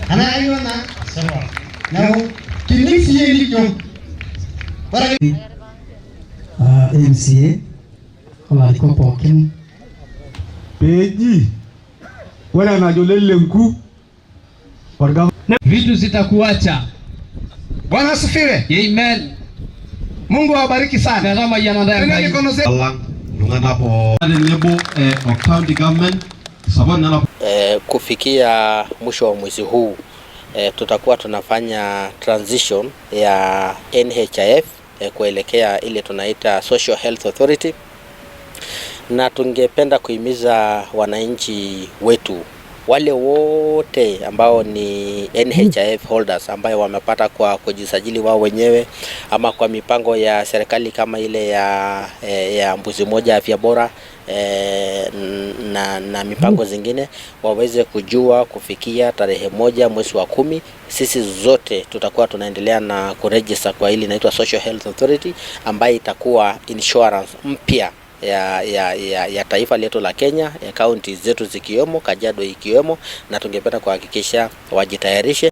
Anaa kayieu ena. Neeku kining siyie enijo. Ore ake MCA olarikok pookin. Peeji ore enajo Lele Lenku orgavana. Vitu zitakuacha. Bwana asifiwe. Amen. Mungu awabariki sana. Metamayiana Tena Enkai. mikono zetu. Lang iltung'anak tenebo o county government support nena. Kufikia mwisho wa mwezi huu tutakuwa tunafanya transition ya NHIF kuelekea ile tunaita Social Health Authority, na tungependa kuhimiza wananchi wetu wale wote ambao ni NHIF holders ambayo wamepata kwa kujisajili wao wenyewe ama kwa mipango ya serikali kama ile ya mbuzi moja afya bora na mipango zingine waweze kujua kufikia tarehe 1 mwezi wa 10, sisi zote tutakuwa tunaendelea na kuregister kwa ile inaitwa Social Health Authority ambayo itakuwa insurance mpya ya taifa letu la Kenya, ya kaunti zetu zikiwemo Kajiado ikiwemo, na tungependa kuhakikisha wajitayarishe.